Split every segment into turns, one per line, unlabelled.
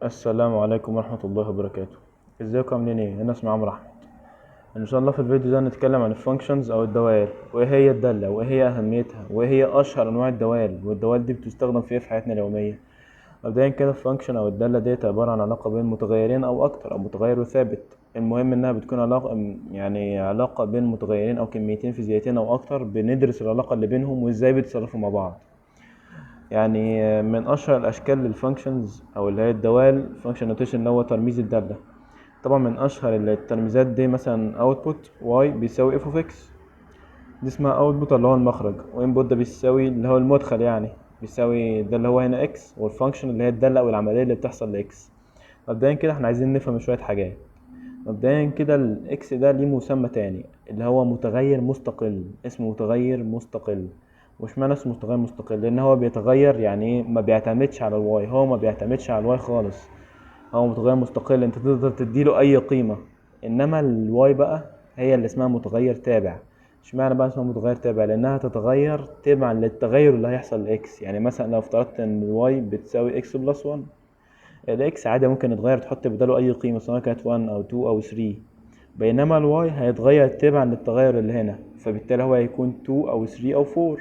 السلام عليكم ورحمة الله وبركاته. ازيكم عاملين ايه؟ انا اسمي عمرو احمد. ان شاء الله في الفيديو ده هنتكلم عن ال functions او الدوال، وايه هي الدالة، وايه هي اهميتها، وايه هي اشهر انواع الدوال، والدوال دي بتستخدم في ايه في حياتنا اليومية. مبدئيا كده ال function او الدالة ديت عبارة عن علاقة بين متغيرين او اكتر، او متغير وثابت. المهم انها بتكون علاقة، يعني علاقة بين متغيرين او كميتين فيزيائيتين او اكتر، بندرس العلاقة اللي بينهم وازاي بيتصرفوا مع بعض. يعني من اشهر الاشكال لل functions او اللي هي الدوال function notation اللي هو ترميز الدالة. طبعا من اشهر الترميزات دي مثلا output y بيساوي f of x، دي اسمها output اللي هو المخرج، و input ده بيساوي اللي هو المدخل، يعني بيساوي ده اللي هو هنا x، وال function اللي هي الدالة او العملية اللي بتحصل ل x. مبدئيا كده احنا عايزين نفهم شوية حاجات. مبدئيا كده ال x ده ليه مسمى تاني اللي هو متغير مستقل، اسمه متغير مستقل. وش معنى اسمه متغير مستقل؟ لان هو بيتغير، يعني ايه؟ ما بيعتمدش على ال y، هو ما بيعتمدش على ال y خالص، هو متغير مستقل، انت تقدر تديله اي قيمة. انما ال y بقى هي اللي اسمها متغير تابع. اشمعنى بقى اسمها متغير تابع؟ لانها تتغير تبعا للتغير اللي هيحصل ل x. يعني مثلا لو افترضت ان ال y بتساوي x plus 1، ال x عادي ممكن يتغير، تحط بداله اي قيمة سواء كانت 1 او 2 او 3، بينما ال y هيتغير تبعا للتغير اللي هنا، فبالتالي هو هيكون 2 او 3 او 4.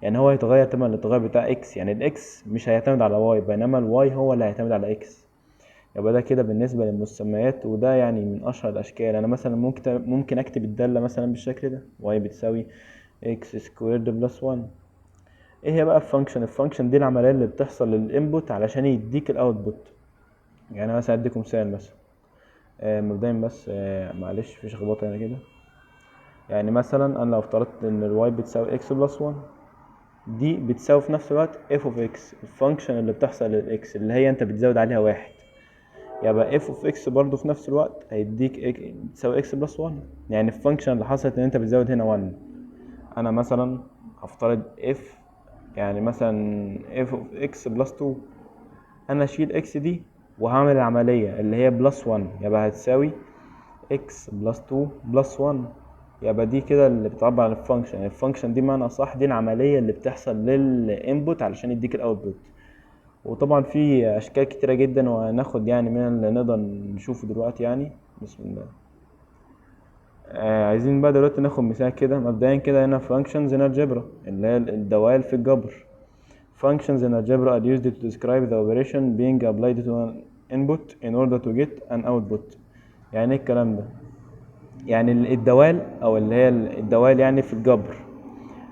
يعني هو هيتغير تبعا للتغير بتاع x، يعني ال x مش هيعتمد على y، بينما ال y هو اللي هيعتمد على x. يبقى ده كده بالنسبة للمسميات، وده يعني من أشهر الأشكال. أنا مثلا ممكن أكتب الدالة مثلا بالشكل ده، y بتساوي x squared plus 1. إيه هي بقى ال function؟ ال function دي العملية اللي بتحصل لل input علشان يديك ال output. يعني مثلا أديكم مثال مثلا، مبدئيا بس، معلش في شخبطة هنا كده. يعني مثلا أنا لو افترضت إن ال y بتساوي x plus 1، دي بتساوي في نفس الوقت f of x، ال function اللي بتحصل لل x اللي هي انت بتزود عليها واحد، يبقى f of x برضو في نفس الوقت هيديك بتساوي x plus 1. يعني ال function اللي حصلت ان انت بتزود هنا 1. انا مثلا هفترض f، يعني مثلا f of x plus 2، انا اشيل x دي وهعمل العملية اللي هي plus 1، يبقى هتساوي x plus 2 plus 1. يبقى دي كده اللي بتعبر عن ال function. يعني ال function دي معنى صح دي العملية اللي بتحصل لل input علشان يديك ال output. وطبعا في اشكال كتيرة جدا، وهناخد يعني من اللي نقدر نشوفه دلوقتي. يعني بسم الله. عايزين بقى دلوقتي ناخد مثال كده. مبدئيا كده هنا functions in algebra اللي هي الدوال في الجبر. Functions in algebra are used to describe the operation being applied to an input in order to get an output. يعني ايه الكلام ده؟ يعني الدوال او اللي هي الدوال يعني في الجبر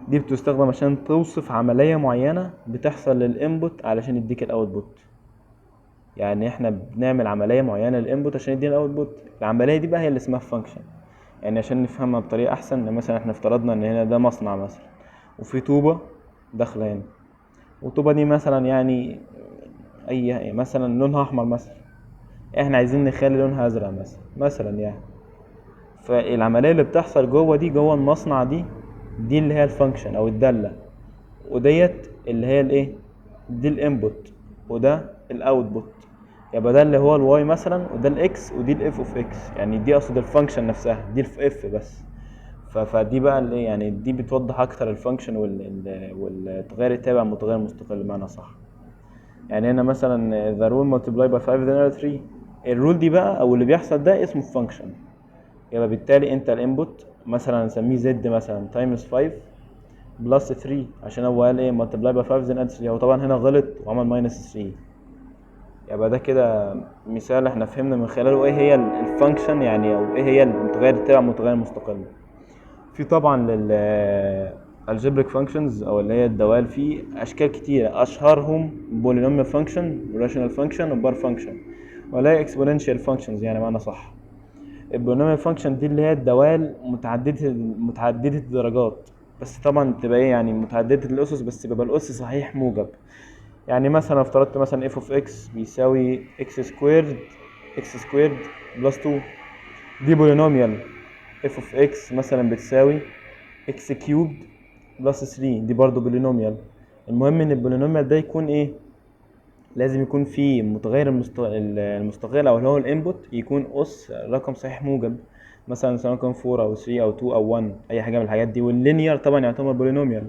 دي بتستخدم عشان توصف عملية معينة بتحصل لل input علشان يديك ال output. يعني احنا بنعمل عملية معينة لل input عشان يدينا ال output. العملية دي بقى هي اللي اسمها function. يعني عشان نفهمها بطريقة احسن، مثلا احنا افترضنا ان هنا ده مصنع مثلا، وفي طوبة داخلة هنا، والطوبة دي مثلا يعني اي مثلا لونها احمر مثلا، احنا عايزين نخلي لونها ازرق مثلا يعني. فالعملية اللي بتحصل جوه دي، جوه المصنع دي، دي اللي هي ال function او الدالة، وديت اللي هي الايه، دي ال input وده ال output. يبقى ده اللي هو ال y مثلا، وده ال x، ودي ال f of x. يعني دي اقصد ال function نفسها، دي ال f بس. فدي بقى اللي يعني دي بتوضح اكتر ال function والتغير التابع متغير مستقل بمعنى صح. يعني هنا مثلا the rule multiply by 5 then add 3، ال rule دي بقى او اللي بيحصل ده اسمه function. يبقى بالتالي انت ال input مثلا نسميه z مثلا times 5 plus 3، عشان هو قال ايه multiply by 5 then add 3. هو طبعا هنا غلط وعمل minus 3. يبقى ده كده مثال احنا فهمنا من خلاله ايه هي ال function يعني، او ايه هي المتغير التابع متغير مستقل. في طبعا لل algebraic functions او اللي هي الدوال في اشكال كتيره، اشهرهم polynomial function و rational function و power function، ولا exponential functions يعني معنى صح. ال polynomial function دي اللي هي الدوال متعددة الدرجات، بس طبعا بتبقى ايه يعني متعددة الاسس، بس بيبقى الاس صحيح موجب. يعني مثلا افترضت مثلا f of x بيساوي x squared plus 2، دي polynomial. f of x مثلا بتساوي x cubed plus 3، دي برضو polynomial. المهم ان ال polynomial ده يكون ايه، لازم يكون فيه متغير المستقل او اللي هو ال input يكون اس رقم صحيح موجب، مثلا سواء كان 4 او 3 او 2 او 1، اي حاجه من الحاجات دي. وال linear طبعا يعتبر polynomial.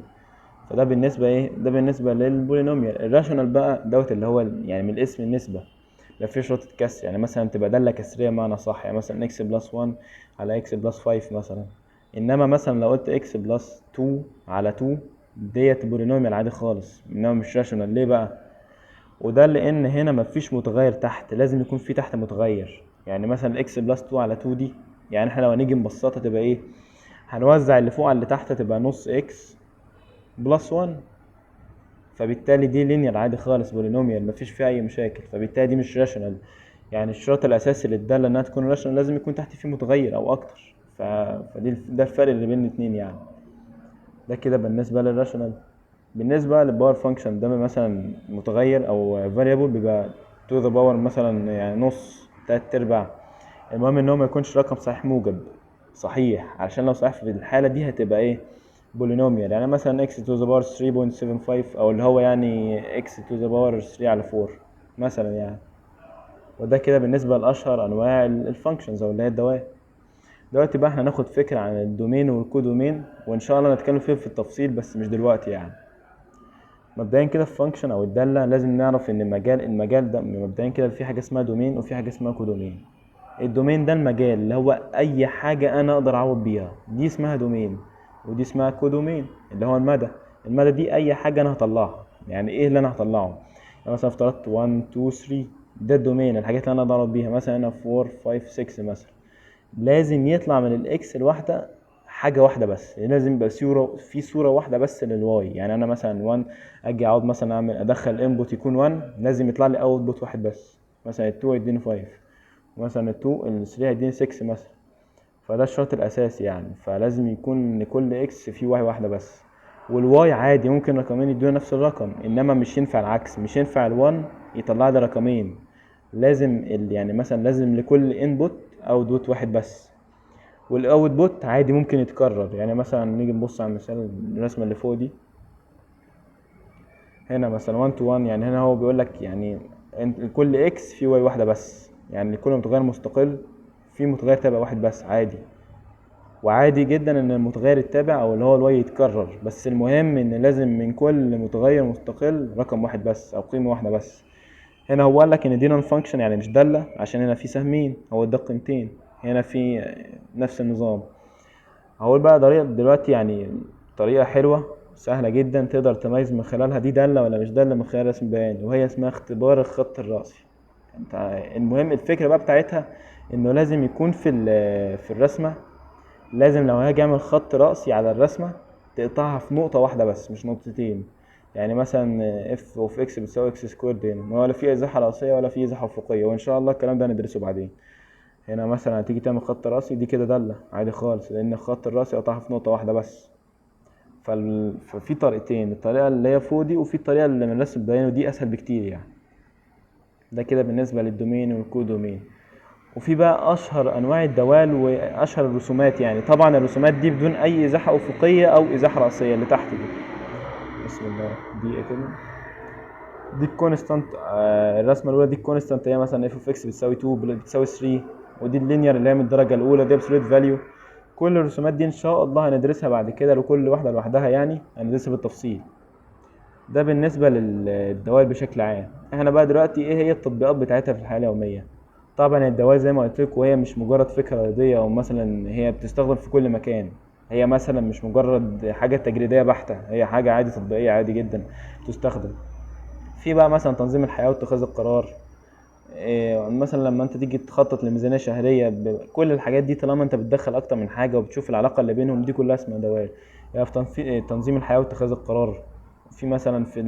فده بالنسبه ايه، ده بالنسبه لل polynomial. ال rational بقى دوت اللي هو يعني من الاسم النسبه، يبقى في شرطة كسر، يعني مثلا تبقى دالة كسرية بمعنى صح، يعني مثلا x plus 1 على x plus 5 مثلا. انما مثلا لو قلت x plus 2 على 2 ديت polynomial عادي خالص، انما مش rational. ليه بقى؟ وده لان هنا مفيش متغير تحت، لازم يكون في تحت متغير. يعني مثلا x plus 2 على 2 دي، يعني احنا لو هنيجي نبسطها تبقى ايه؟ هنوزع اللي فوق على اللي تحت، تبقى نص x plus 1، فبالتالي دي linear عادي خالص، polynomial مفيش فيها اي مشاكل، فبالتالي دي مش rational. يعني الشرط الاساسي للداله انها تكون rational لازم يكون تحت فيه متغير او اكتر، فدي ده الفرق اللي بين الاتنين يعني. ده كده بالنسبة لل rational. بالنسبة لل power function ده مثلا متغير او variable بيبقى to the power مثلا، يعني نص، تلات ارباع، المهم ان هو ما يكونش رقم صحيح موجب صحيح، علشان لو صحيح في الحالة دي هتبقى ايه؟ polynomial. يعني مثلا x to the power 3.75، او اللي هو يعني x to the power 3 على 4 مثلا يعني. وده كده بالنسبة لاشهر انواع ال functions او اللي هي الدوال. دلوقتي بقى احنا هناخد فكرة عن ال domain وال codomain، وان شاء الله نتكلم فيه في التفصيل بس مش دلوقتي يعني. مبدئيا كده ال function او الدالة لازم نعرف ان المجال ده مبدئيا كده في حاجة اسمها domain وفي حاجة اسمها codomain. ال domain ده المجال اللي هو اي حاجة انا اقدر اعوض بيها، دي اسمها domain، ودي اسمها codomain اللي هو المدى. المدى دي اي حاجة انا هطلعها. يعني ايه اللي انا هطلعه؟ يعني مثلا افترضت 1 2 3 ده ال domain، الحاجات اللي انا اقدر اعوض بيها. مثلا انا 4 5 6 مثلا، لازم يطلع من ال x الواحدة حاجة واحدة بس، لازم يبقى في صوره واحدة بس لل y. يعني انا مثلا 1 اجي اقعد مثلا اعمل ادخل input يكون 1، لازم يطلع لي output واحد بس، مثلا 2 يديني 5، مثلا 2 ال 3 هيديني 6 مثلا. فده الشرط الاساسي يعني، فلازم يكون لكل x في y واحدة بس. وال y عادي ممكن رقمين يدونا نفس الرقم، انما مش ينفع العكس، مش ينفع ال1 يطلع لي رقمين، لازم يعني مثلا لازم لكل input output واحد بس. وال output عادي ممكن يتكرر. يعني مثلا نيجي نبص على المثال الرسمة اللي فوق دي، هنا مثلا 1 to 1، يعني هنا هو بيقول لك يعني كل x في y واحدة بس، يعني لكل متغير مستقل في متغير تابع واحد بس عادي. وعادي جدا ان المتغير التابع او اللي هو ال y يتكرر، بس المهم ان لازم من كل متغير مستقل رقم واحد بس او قيمة واحدة بس. هنا هو قال لك ان دي non function يعني مش داله، عشان هنا في سهمين، هو ده قيمتين، هنا في نفس النظام. هقول بقى طريقه دلوقتي، يعني طريقه حلوة سهلة جدا تقدر تميز من خلالها دي داله ولا مش داله من خلال رسم بياني، وهي اسمها اختبار الخط الرأسي. انت المهم الفكرة بقى بتاعتها انه لازم يكون في الرسمة، لازم لو هاجي اعمل خط رأسي على الرسمة تقطعها في نقطة واحدة بس مش نقطتين. يعني مثلا f of x بتساوي x squared، هنا ولا في ازاحه رأسية ولا في ازاحه افقية، وان شاء الله الكلام ده هندرسه بعدين. هنا مثلا هتيجي تعمل خط رأسي، دي كده داله عادي خالص، لان الخط الرأسي قطعها في نقطة واحدة بس. ففي طريقتين، الطريقة اللي هي فوق دي، وفي الطريقة اللي من رسم بياني، ودي اسهل بكتير يعني. ده كده بالنسبة لل domain وال codomain. وفي بقى اشهر انواع الدوال واشهر الرسومات، يعني طبعا الرسومات دي بدون اي ازاحه افقية او ازاحه راسية اللي تحت دي. بسم الله، دي كده دي ال constant، الرسمة الاولى دي ال constant، هي مثلا f of x بتساوي 2 بتساوي 3، ودي ال linear اللي هي من الدرجة الاولى، دي absolute value. كل الرسومات دي ان شاء الله هندرسها بعد كده لكل واحدة لوحدها، يعني هندرسها بالتفصيل. ده بالنسبة للدوال بشكل عام. احنا بقى دلوقتي ايه هي التطبيقات بتاعتها في الحياة اليومية؟ طبعا الدوال زي ما قلت لكم وهي مش مجرد فكرة رياضية، او مثلا هي بتستخدم في كل مكان، هي مثلا مش مجرد حاجة تجريديه بحته، هي حاجة عادي تطبيقية عادي جدا تستخدم في بقى مثلا تنظيم الحياة واتخاذ القرار. إيه مثلا لما انت تيجي تخطط لميزانيه شهرية، كل الحاجات دي طالما انت بتدخل اكتر من حاجة وبتشوف العلاقة اللي بينهم دي كلها اسمها دوال. يعني في تنظيم الحياة واتخاذ القرار، في مثلا في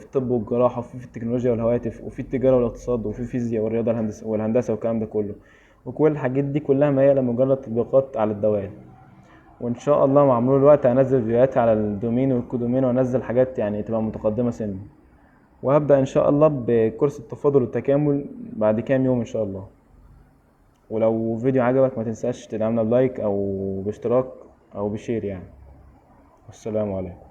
الطب والجراحه، وفي التكنولوجيا والهواتف، وفي التجارة والاقتصاد، وفي الفيزياء والرياضة والهندسة والكلام ده كله. وكل الحاجات دي كلها ما هي الا مجرد تطبيقات على الدوال. وان شاء الله مع مرور الوقت هنزل فيديوهات على ال domain وال codomain، وانزل حاجات يعني تبقى متقدمة سنة. وهبدأ إن شاء الله بكورس التفاضل والتكامل بعد كام يوم إن شاء الله. ولو فيديو عجبك ما تنساش تدعمنا ب like أو باشتراك أو ب share يعني. والسلام عليكم.